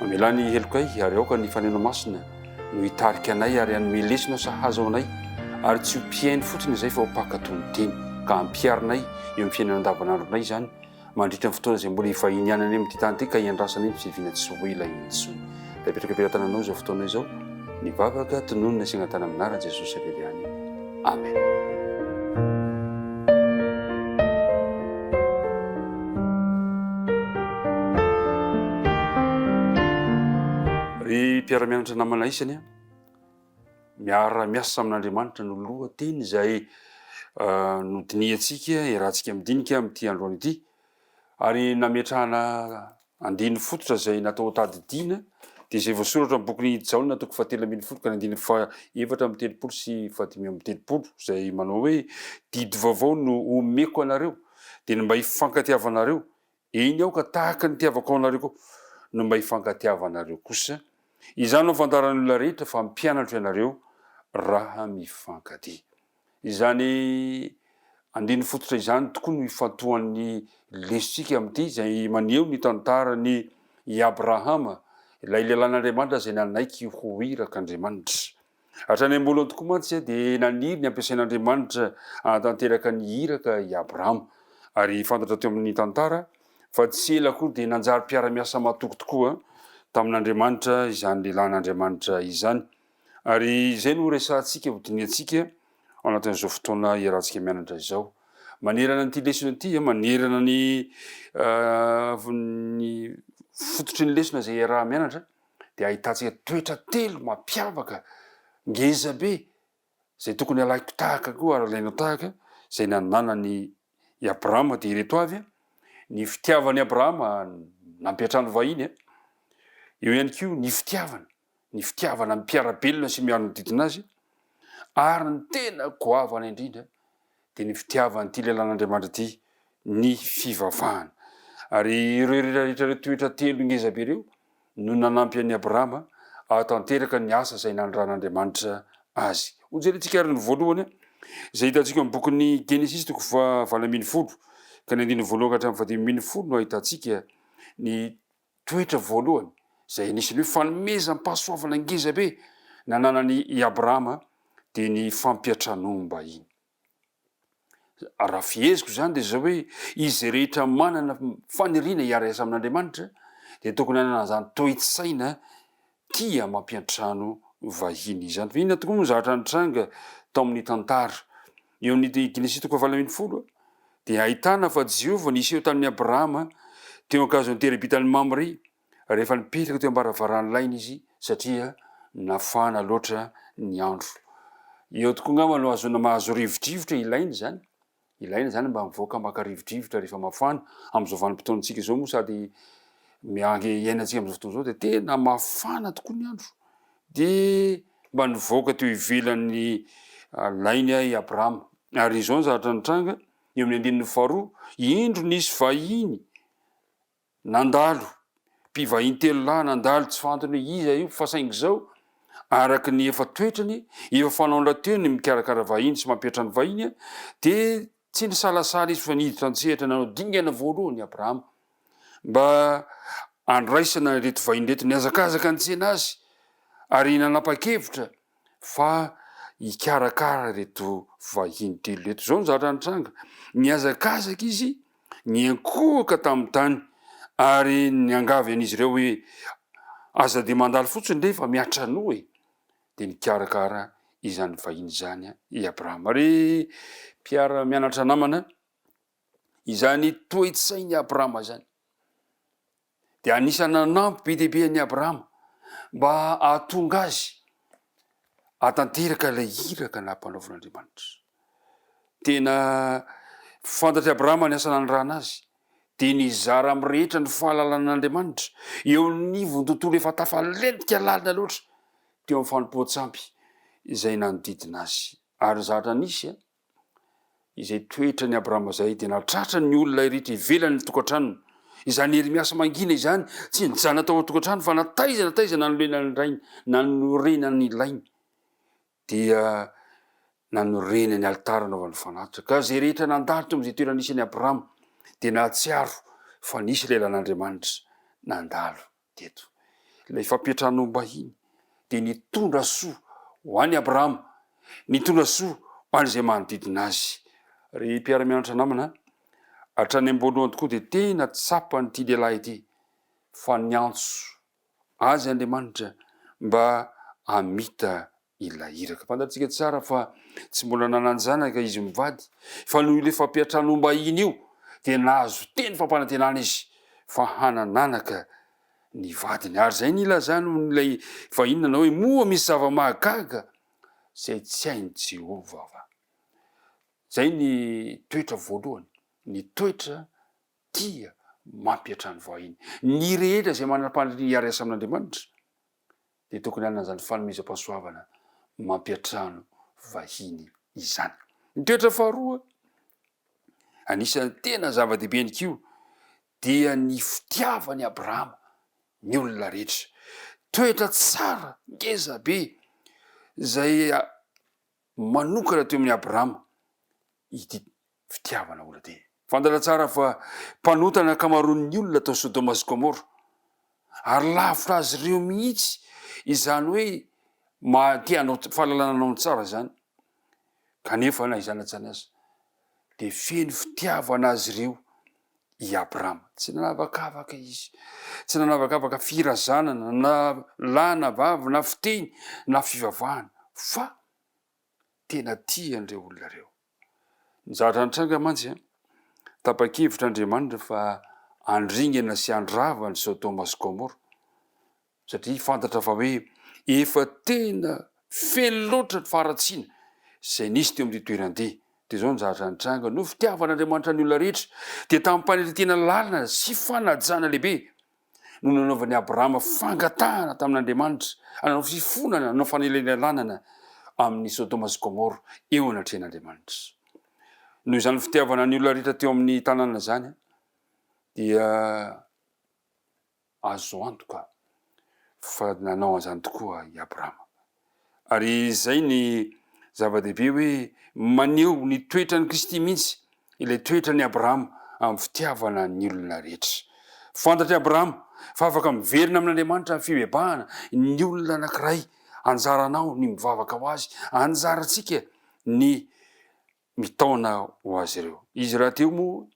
Mamelà ny helokay ary aoka ny Faneno Masina no hitarika anay ary hanome lesona sahaza ho anay, ary tsy ho mpihaino fotsiny izay fa ho mpankatò ny Teny, ka hampiharinay eo amin'ny fiainana andavanandronay izany, mandritra ny fotoana izay mbola hivahinianany amin'ity tany ity ka hiandrasana iny fiaviana tsy ho ela intsony. Dia apetraka am-pelatananao izao fotoana izao ny vavaka tononina sy angatahana amin'ny anaran'i Jesosy irery ihany. Amen. Ry mpiara-mianatra namana isany a! Miara-miasa amin'Andriamanitra no lohateny izay nodinihantsika, iarahantsika midinika amin'ity androany ity. Ary nametrahana andininy fototra izay natao hotadidiana dia izay voasoratra amin'ny bokin'i Jaona toko fahatelo ambinifolo ka ny andininy faha-34 sy faha-35 izay manao hoe, Didy vaovao no omeko anareo, dia ny mba hifankatiavanareo, eny aoka tahaka ny nitiavako anareo koa no mba hifankatiavanareo kosa. Izany no ahafantaran'ny olona rehetra fa mpianatro ianareo raha mifankatia. Izany andininy fototra izany tokoa no ifantohan'ny lesontsika amin'ity, izay maneho ny tantaran'i i Abrahama, ilay lehilahin'Andriamanitra izay nanaiky ho irak'Andriamanitra. Hatrany am-boalohany tokoa mantsy dia naniry ny hampiasain'Andriamanitra hahatanteraka ny iraka i Abrahama. Ary fantatra teo amin'ny tantara fa tsy ela akory dia nanjary mpiara-miasa mahatoky tokoa tamin'Andriamanitra izany lehilahin'Andriamanitra izany. Ary izay no resahantsika, hodinihantsika ao anatin'izao fotoana iarahantsika mianatra izao. Manerana an'ity lesona ity, manerana ny ny fototry ny lesona izay iaraha-mianatra dia ahitantsika toetra telo mampiavaka ngeza be izay tokony halaiko tahaka koa ary alainao tahaka izay nananan'i i Abrahama dia ireto avy, ny fitiavan'i Abrahama nampiantrano vahiny, eo ihany koa ny fitiavana ny fitiavana ny mpiara-belona sy mianodidina azy, ary ny tena goavana indrindra dia ny fitiavan'ity lehilahin'Andriamanitra ity ny fivavahana. Ary ireo rehetra rehetra ireo toetra telo ngeza be ireo no nanampy an'i Abrahama hahatanteraka ny asa izay naniran'Andriamanitra azy. Hojerentsika ary ny voalohany izay hitantsika amin'ny bokin'ny Genesisy toko faha 18 ka ny andininy voalohany ka hatramin'ny fahadimy ambinifolo no ahitantsika ny Toetra voalohany, izay anisan'ny hoe fanomezam-pahasoavana ngeza be nananan'i i Abrahama, dia ny fampiantranoam-bahiny. Raha feheziko izany dia izao hoe, izay rehetra manana faniriana hiara-hiasa amin'Andriamanitra dia tokony hanana an'izany toe-tsaina tia mampiantrano vahiny izany. Fa inona tokoa moa ny zavatra nitranga tao amin'ny tantara? Eo amin'ny Genesisy toko fahavalo ambinifolo dia ahitana fa Jehovah niseho tamin'i Abrahama teo ankazon'ny terebitan'i Mamre rehefa nipetraka teo am-baravaran'ny lainy izy satria nafana loatra ny andro. Eo tokoa angamba no ahazoana mahazo rivodrivotra ilaina izany. Ilaina izany mba mivoaka maka rivodrivotra rehefa mafana. Amin'izao vanim-potoanantsika izao moa sady miangy iainantsika amin'izao fotoana izao dia tena mafana tokoa ny andro. Dia mba nivoaka teo ivelan'ny lainy i Abrahama. Ary izao ny zavatra nitranga, eo amin'ny andininy faharoa, Indro nisy vahiny Nandalo, mpivahiny telolahy nandalo tsy fantany hoe iza io fa saingy izao, araka ny efa toetrany, efa fanaony rahateo ny mikarakara vahiny sy mampiantrano vahiny, dia tsy nisalasala izy fa niditra an-tsehatra nanao dingana voalohany i Abrahama mba handraisana ireto vahiny ireto. Nihazakazaka nitsena azy ary nanapa-kevitra fa hikarakara ireto vahiny telo ireto. Izao ny zavatra nitranga, nihazakazaka izy niankohoka tamin'ny tany ary niangavy an'izy ireo hoe, Aza dia mandalo fotsiny re fa miatranoa e! Dia nikarakara izany vahiny izany i Abrahama. Ry mpiara-mianatra namana, izany toe-tsain'i Abrahama izany dia anisan'ny nanampy be dia be an'i Abrahama mba hahatonga azy hahatanteraka ilay iraka nampanaovin'Andriamanitra. Tena fantatr'i Abrahama ny asa nanirahana azy, dia nizara amin'ny rehetra ny fahalalan'Andriamanitra eo anivon'ny tontolo efa tafalentika lalina loatra teo amin'ny fanompoan-tsampy izay nanodidina azy. Ary ny zavatra nisy, Izay toetran'i Abrahama izay dia nahatratra ny olona rehetra ivelan'ny tokantranony. Izany hery miasa mangina izany tsy nijanona tao an-tokantrano fa na taiza na taiza nanorenan'ny rainy, nanorenany lainy, dia nanorenany alitara nanaovany fanatitra. Ka izay rehetra nandalo teo amin'izay toerana nisy an'i Abrahama dia nahatsiaro fa nisy lehilahin'Andriamanitra nandalo. teto. Ilay fampiantranoam-bahiny dia nitondra soa ho an'i Abrahama, nitondra soa ho an'izay manodidina azy. Ry mpiara-mianatra namana, hatrany am-boalohany tokoa dia tena tsapan'ity lehilahy ity fa niantso azy Andriamanitra mba hamita ilay iraka. Fantatsika tsara fa tsy mbola nanan-janaka izy mivady, fa noho ilay fampiantranoam-bahiny io dia nahazo teny fampanantenana izy fa hanan'anaka ny vadiny. Ary izay no ilazany ilay vahiny nanao hoe, moa misy zava-mahagaga? izay tsy hain'i Jehovah va? Izay ny toetra voalohany, ny toetra tia mampiantrano vahiny. Ny rehetra izay manam-paniriana hiara-hiasa amin'Andriamanitra dia tokony hanana izany fanomezam-pahasoavana mampiantrano vahiny izany. Ny toetra faharoa, anisan'ny tena zava-dehibe ihany koa, dia ny fitiavan'i Abrahama ny olona rehetra. Toetra tsara ngeza be izay manokana teo amin'i Abrahama ity fitiavana olona ity. Fantatra tsara fa mpanota ny ankamaroan'ny olona tao Sodoma sy Gomora, ary lavitra azy ireo mihitsy izany hoe maha te hanao fahalalana hanao ny tsara izany. Kanefa na izany na tsy izany aza, dia feno fitiavana azy ireo i Abrahama. Tsy nanavakavaka izy, tsy nanavakavaka firazanana na lahy na vavy na fiteny na fivavahana, fa tena tia an'ireo olona ireo. Ny zavatra nitranga mantsy an, tapa-kevitra Andriamanitra fa handringana sy handrava an'i Sodoma sy Gomora, satria fantatra fa hoe efa tena feno loatra ny faharatsiana izay nisy teo amin'ity toerana ity. Dia izao ny zavatra nitranga, noho fitiavan'Andriamanitra ny olona rehetra, dia tamim-panetren-tena lalina sy fanajana lehibe no nanaovan'i Abrahama fangatahana tamin'Andriamanitra hanao fifonana, hanao fanelanelanana amin'i Sodoma sy Gomora eo anatrehan'Andriamanitra. Noho izany fitiavana ny olona rehetra teo amin'ny tanàna izany dia Azo antoka fa nanao an'izany tokoa i Abrahama. Ary izay ny zava-dehibe hoe maneho ny toetran'i Kristy mihitsy ilay toetran'i Abrahama amin'ny fitiavana ny olona rehetra. Fantatr'i Abrahama fa afaka miverina amin'Andriamanitra amin'ny fibebahana ny olona anankiray. Anjaranao ny mivavaka ho azy, anjarantsika ny mitaona ho azy ireo. Izy rahateo moa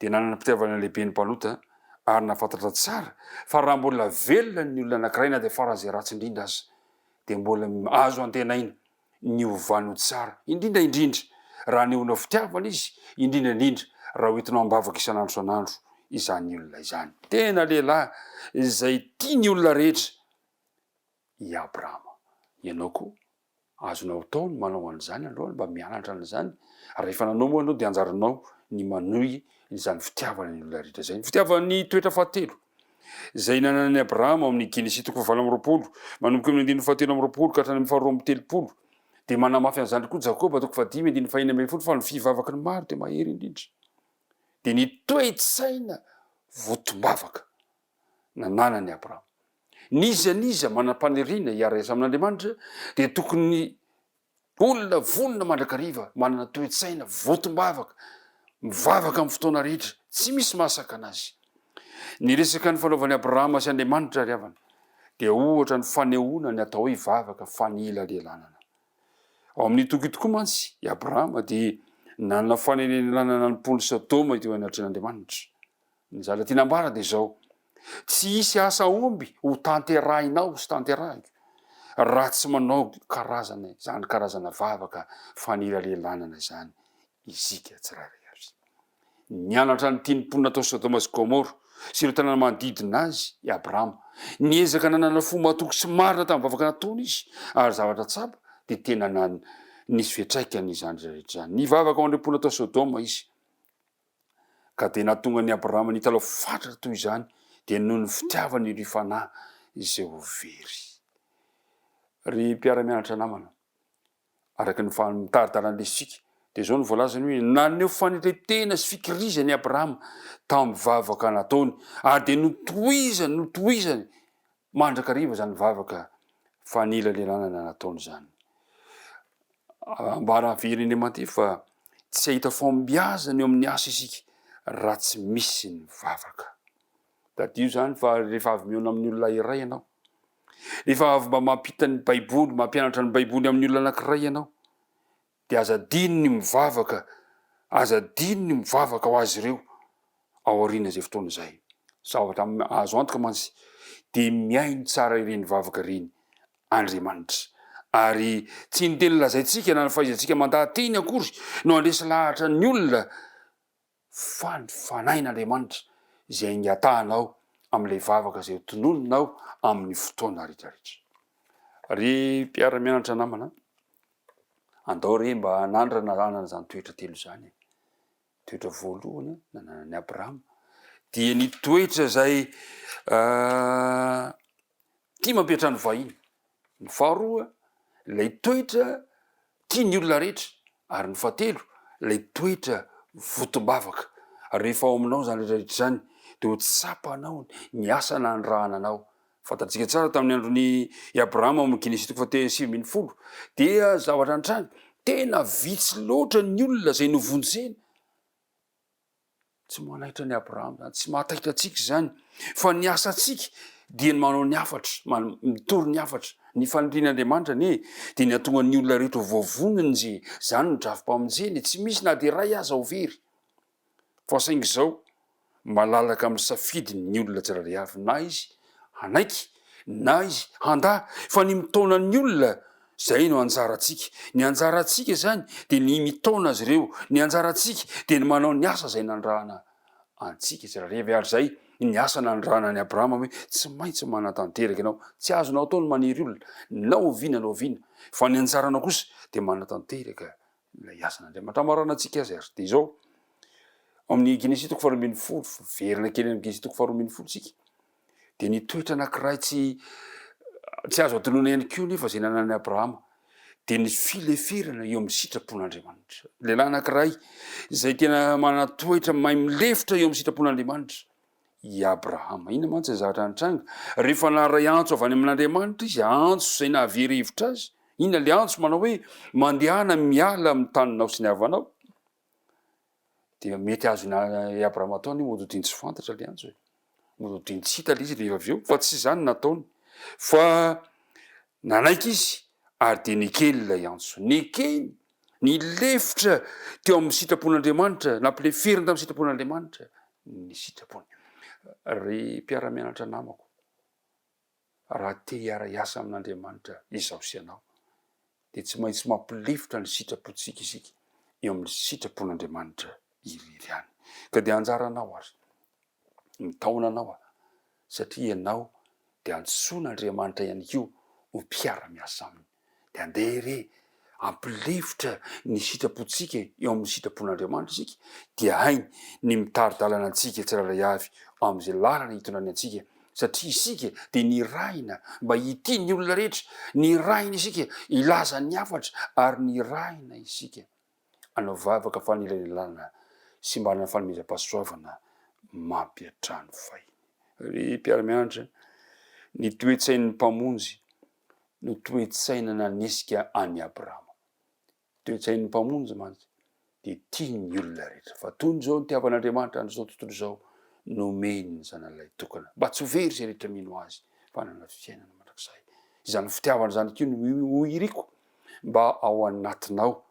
dia nanana fitiavana lehibe ny mpanota ary nahafantatra tsara fa raha mbola velona ny olona anankiray na dia faran'izay ratsy indrindra aza dia mbola azo antenaina ny hovany ho tsara, indrindra indrindra raha anehoanao fitiavana izy, indrindra indrindra raha hoentinao am-bavaka isan'andro isan'andro izany olona izany. Tena lehilahy izay tia ny olona rehetra i Abrahama. Ianao koa Azonao atao ny manao an'izany aloha, mba mianatra an'izany, ary rehefa nanao moa ianao dia anjaranao ny manohy izany fitiavana ny olona rehetra izay. Ny fitiavan'ny toetra fahatelo izay nananan'i Abrahama ao amin'ny Genesisy toko fahavalo amby 20, manomboka amin'ny andininy fahatelo amby 20 ka hatrany amin'ny faharoa amby 30, dia manamafy an'izany koa Jakoba toko fahadimy andininy fahenina ambin'ny folo fa ny fivavaky ny maro dia mahery indrindra. Dia ny toe-tsaina votom-bavaka nananan'i Abrahama. N'iza n'iza manam-paniriana hiara-hiasa amin'Andriamanitra dia tokony olona vonona mandrakariva, manana toe-tsaina votom-bavaka, mivavaka amin'ny fotoana rehetra, tsy misy mahasakana azy. Ny resaka nifanaovan'i Abrahama sy Andriamanitra ry havana dia ohatra ny fanehoana ny atao hoe vavaka fanelanelanana. Ao amin'io toko io tokoa mantsy i Abrahama dia nanana fanelanelanana ny mponin'i Sodoma teo anatrehan'Andriamanitra. Ny zavatra tiana ambara dia izao, tsy hisy asa omby ho tanterahinao sy tanterahiko raha tsy manao karazana izany karazana vavaka fanelalelanana izany isika tsirairay avy. Nianatra ny tian'ny mponina tao Sodoma sy Gomora sy ireo tanàna manodidina azy i Abrahama. Niezaka nanana fo matoky sy marina tamin'ny vavaka nataony izy, ary zavatra tsapa dia tena nisy fiantraikany izany rehetra izany. Nivavaka ho an'ireo mponina tao Sodoma izy. Ka dia nahatonga an'i Abrahama nitalaho fatratra toy izany dia noho ny fitiavany ireo fanahy izay ho very. Ry mpiara-mianatra namana, araka ny mitari-dalana isika, dia izao no voalazany hoe, naneho fanetren-tena sy fikirizana i Abrahama tamin'ny vavaka nataony, ary dia notohizany, notohizany mandrakariva izany vavaka fanelanelanana nataony izany. Ambara averina eny aman-ty fa tsy hahita fahombiazana eo amin'ny asa isika raha tsy misy ny vavaka. Tadidio izany fa rehefa avy mihaona amin'ny olona iray ianao, rehefa avy mba mampita ny Baiboly, mampianatra ny Baiboly amin'ny olona anankiray ianao, dia aza adino ny mivavaka, aza adino ny mivavaka ho azy ireo ao aorian'izay fotoana izay. Zavatra azo antoka mantsy dia mihaino tsara ireny vavaka ireny Andriamanitra. Ary tsy ny teny lazaintsika na ny fahaizantsika mandaha-teny akory no handresy lahatra ny olona fa ny Fanahin'Andriamanitra izay ingatahanao amin'ilay vavaka izay hotononinao amin'ny fotoana rehetrarehetra. Ry mpiara-mianatra namana. Andao re mba hanandrana hanana izany toetra telo izany e. Toetra voalohany nananan'i Abrahama dia ny toetra izay tia mampiantrano vahiny. Ny faharoa, ilay toetra tia ny olona rehetra. Ary ny fahatelo, ilay toetra votom-bavaka. Rehefa ao aminao izany rehetra rehetra izany, dia ho tsapanao ny asa nanirahana anao. Fantatsika tsara tamin'ny andron'i i Abrahama ao amin'ny Genesisy toko faha 19, dia zavatra nitranga, tena vitsy loatra ny olona izay novonjena. Tsy manaitra an'i Abrahama izany, tsy mahataitra antsika izany, fa ny asantsika dia ny manao ny hafatra, mitory ny hafatra. Ny fanirian'Andriamanitra anie dia ny hahatonga ny olona rehetra ho voavonjy, izany no drafi-pamonjeny, tsy misy na dia iray aza ho very. Fa saingy izao, malalaka amin'ny safidiny ny olona tsirairay avy, na izy hanaiky na izy handà, fa ny mitaona ny olona, izay no anjarantsika. Ny anjarantsika izany dia ny mitaona azy ireo, ny anjarantsika dia ny manao ny asa izay nanirahana antsika tsirairay avy, ary izay ny asa nanirahana an'i Abrahama hoe tsy maintsy manatanteraka ianao, tsy azonao atao ny manery olona na oviana na oviana, fa ny anjaranao kosa dia manatanteraka Ilay asan'Andriamanitra hamaranantsika azy ary dia izao, ao amin'ny Genesisy toko faharoa 12, verina kely amin'ny Genesisy toko faharoa 12 tsika, dia ny toetra anankiray tsy tsy azo adinoina ihany koa nefa izay nananan'i Abrahama, dia ny fileferana eo amin'ny sitrapon'Andriamanitra. Lehilahy anankiray izay tena manana toetra mahay milefitra eo amin'ny sitrapon'Andriamanitra, i Abrahama. Inona mantsy ny zavatra nitranga? Rehefa naharay antso avy any amin'Andriamanitra izy, antso izay nahavery hevitra azy. Inona ilay antso? Manao hoe, Mandehana miala amin'ny taninao sy ny havanao. Dia mety azon'i Abrahama atao anie mody ho tsy fantatra ilay antso e. Mody ho tsy hita ilay izy rehefa avy eo, fa tsy izany no nataony. Fa nanaiky izy ary dia nekeny ilay antso. Nekeny nilefitra teo amin'ny sitrapon'Andriamanitra, nampileferiny tamin'ny sitrapon'Andriamanitra ny sitrapony. Ry mpiara-mianatra namako, raha te hiara-hiasa amin'Andriamanitra izaho sy ianao, dia tsy maintsy mampilefitra ny sitrapontsika isika eo amin'ny sitrapon'Andriamanitra irery ihany. Ka dia anjaranao ary, mitaona anao aho, satria ianao dia antsoin'Andriamanitra ihany koa ho mpiara-miasa aminy. Dia andeha re hampilefitra ny sitrapontsika eo amin'ny sitrapon'Andriamanitra isika, dia hainy ny mitari-dalana antsika tsirairay avy amin'izay lalana hitondrany antsika, satria isika dia nirahina mba hitia ny olona rehetra, nirahina isika hilaza ny hafatra, ary nirahina isika hanao vavaka fanelanelanana sy mba hanana fanomezam-pahasoavana mampiantrano fahiny. Ry mpiara-mianatra, ny toe-tsain'ny Mpamonjy no toe-tsaina nanesika an'i Abrahama. Toe-tsain'ny Mpamonjy mantsy dia tia ny olona rehetra. Fa toy izao nitiavan'Andriamanitra an'izao tontolo izao, nomeny ny Zanany Lahitokana, mba tsy ho very izay rehetra mino Azy, fa hanana fiainana mandrakizay. Izany fitiavana izany koa no ho iriko mba ao anatinao,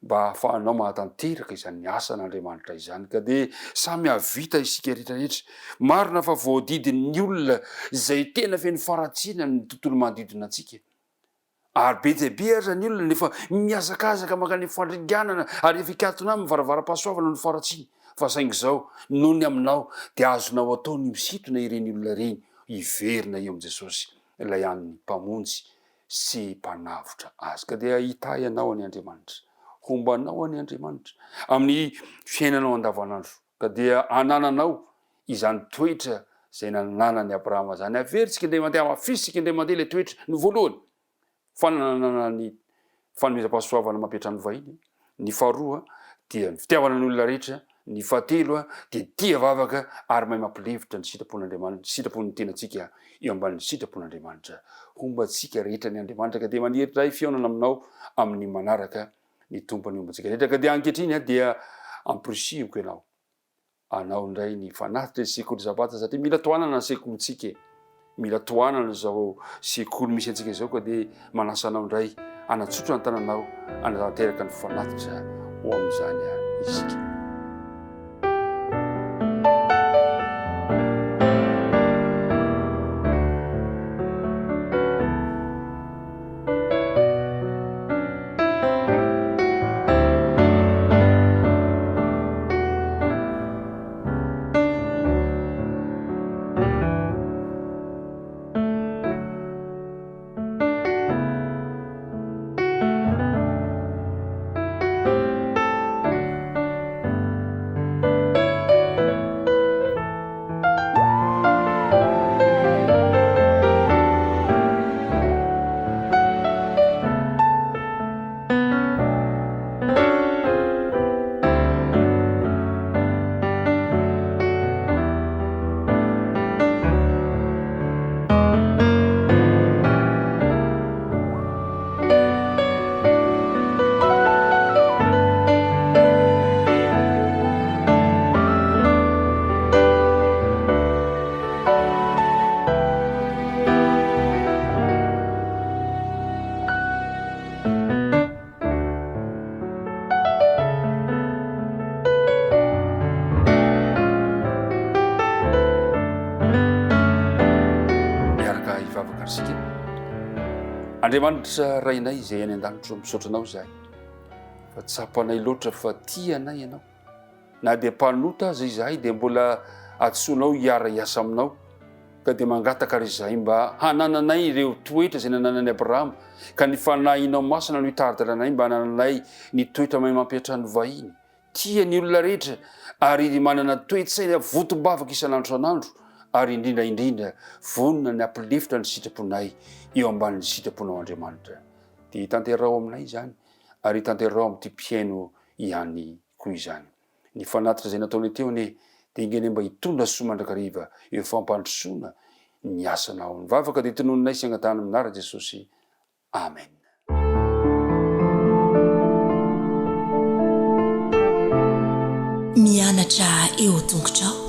mba hahafahanao mahatanteraka izany asan'Andriamanitra izany. Ka dia samy hahavita isika rehetra rehetra. Marina fa voadidin'ny olona izay tena feno faharatsiana ny tontolo manodidina antsika. Ary be dia be aza ny olona nefa mihazakazaka mankany amin'ny fandringanana ary efa hikatona aminy varavaram-pahasoavana ny faharatsiana. Fa saingy izao, noho ny aminao, dia azonao atao ny misintona ireny olona ireny hiverina eo amin'i Jesosy, ilay hany Mpamonjy sy Mpanavotra azy. Ka dia hitahy anao anie Andriamanitra, homba anao anie Andriamanitra amin'ny fiainanao andavanandro. Ka dia hanananao izany toetra izay nananan'i Abrahama izany. Averintsika indray mandeha, hamafisintsika indray mandeha ilay toetra. Ny voalohany, fananana ny fanomezam-pahasoavana mampiantrano vahiny. Ny faharoa dia ny fitiavana ny olona rehetra. Ny fahatelo dia tia vavaka ary mahay mampilefitra ny sitrapon'Andriamanitra, sitrapon'ny tenantsika eo ambanin'ny sitrapon'Andriamanitra. Homba antsika rehetra ny Andriamanitra ka dia maniry indray fihaonana aminao amin'ny manaraka ny Tompo ny homba antsika rehetra. Ka dia ankehitriny dia ampirisihiko ianao anao indray ny fanatitra ny sekoly sabata satria mila tohanana ny sekolintsika e. Mila tohanana izao sekoly misy antsika izao ka dia manasa anao indray hanatsotra ny tananao hanatanteraka ny fanatitra ho amin'izany isika. Andriamanitra Rainay izay any an-danitra, misaotra Anao izahay fa tsapanay loatra fa tia anay Ianao. Na dia mpanota aza izahay dia mbola antsoinao hiara-hiasa aminao, ka dia mangataka ary izahay mba hanananay ireo toetra izay nananan'i Abrahama, ka ny Fanahinao Masina no hitari-dalana anay mba hanananay ny toetra mahay mampiantrano vahiny, tia ny olona rehetra ary manana toe-tsaina vontom-bavaka isan'andro isan'andro ary indrindra indrindra vonona ny hampilefitra ny sitraponay eo ambanin'ny sitraponao Andriamanitra. Dia tanteraho aminay izany ary tanteraho amin'ity mpihaino ihany koa izany. Ny fanatitra izay nataonay teo anie dia enga anie mba hitondra soa mandrakariva eo fampandrosoana ny asanao. Ny vavaka dia tononinay sy angatahana amin'ny anaran'i Jesosy. Amen. Mianatra eo tongotrao.